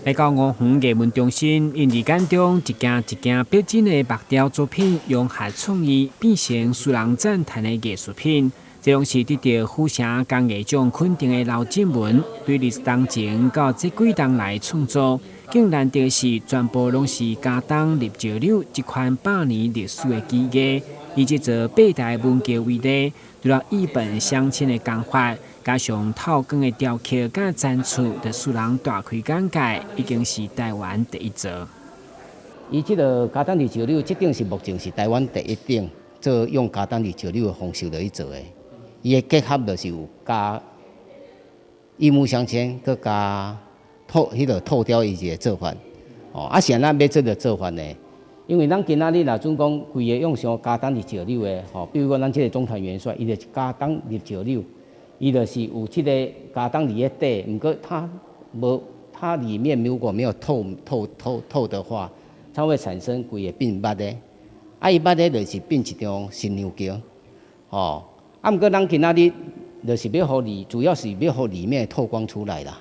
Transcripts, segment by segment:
來到吳園藝文中心，𪜶二間中一件一件逼真的木雕作品，融合創意，變成使人讚嘆的藝術品。這攏是得著府城工藝獎肯定的劉進文，對20冬前到這幾冬來創作。更難得的是，全部攏是加冬入石榴這款百年歷史的技藝。以這座八台門橋為例，除了意本鑲嵌的工法，加上透光的雕刻佮層次，就使人大開眼界，已經是台灣第一座。伊這个加冬入石榴，這頂是目前是台灣第一頂做用加冬入石榴的方式來去做的。伊的結合就是有加一木鑲嵌，閣加透彼个透雕伊一个做法。哦，啊是按怎欲這个做法呢？因為咱今仔日若準講規个用上加冬入石榴的，吼，比如講咱這个總團元帥，伊就是加冬入石榴，伊就是有這个加冬佇咧底，毋過它無，它裡面如果沒有透透透透的話，它會產生規个變密的，啊，伊密的就是變一張新娘轎，吼，啊，毋過咱今仔日就是欲予裡，主要是欲予裡面透光出來啦，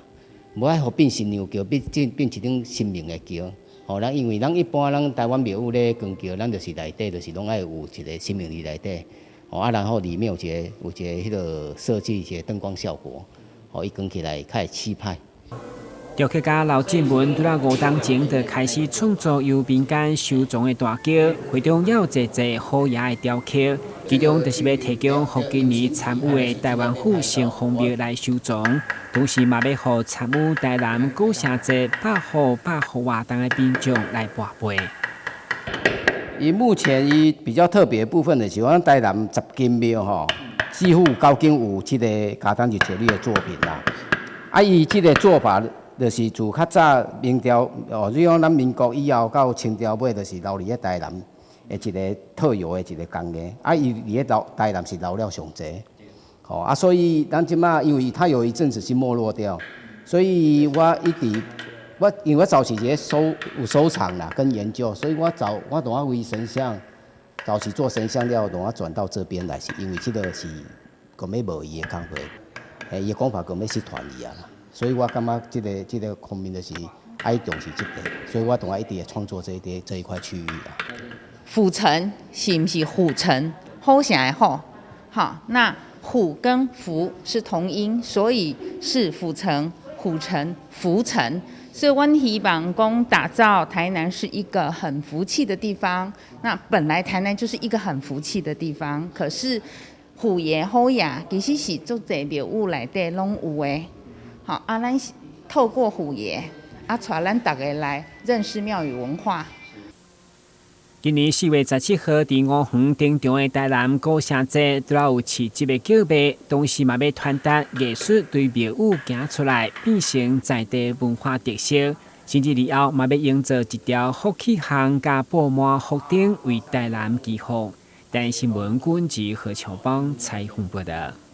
無愛予變新娘轎，變變變一張神明的轎。吼，咱因為咱一般咱台灣廟宇咧扛轎，咱就是內底就是攏愛有一個神明佇內底，吼啊，然後裡面有一个有一个彼个設計一个燈光效果，予伊扛起來較會氣派。雕刻家劉進文拄仔5冬前就開始創作由民間收藏的大轎，會中也有濟濟虎爺的雕刻，其中就是欲提供予今年參與的台灣府城隍廟來收藏，同時嘛欲予參與台南古城節百虎百福活動的民眾來跋杯。伊目前伊比較特別的部分就是講台南十間廟吼，幾乎九間有這个加冬入石榴的作品啦。啊，伊這个做法就是自較早明朝哦，你講咱民國以後到清朝尾，就是留佇咧台南的一个特有的一个工藝。啊，伊佇咧留台南是留了上濟，吼啊，所以咱這馬因為它有一陣子是沒落掉，所以我一直我因為我早期是收有收藏啦跟研究，所以我早我當我為神像早期做神像了，當我轉到這邊來，是因為這个是閣欲無伊的工課，嘿，伊的工法閣欲失傳去啊。所以我感覺這个方面就是愛重視這个，所以我當我一直會創作這一塊這一塊區域啦。府城是毋是虎城？虎城的虎，好，那虎跟福是同音，所以是府城、虎城、福城。所以阮希望講打造台南是一個很福氣的地方。那本來台南就是一個很福氣的地方，可是虎爺虎爺其實是足濟廟宇內底攏有的。好，啊，咱透過虎爺，啊，帶咱逐家來認識廟宇文化。今年4月17號，佇吳園登場的台南古城節，除了有市集的叫賣，同時嘛欲傳達藝術對廟宇行出來，變成在地文化特色。甚至以後嘛欲營造一條福氣巷，佮布滿福燈，為台南祈福。台新聞君及何秋邦採訪報道。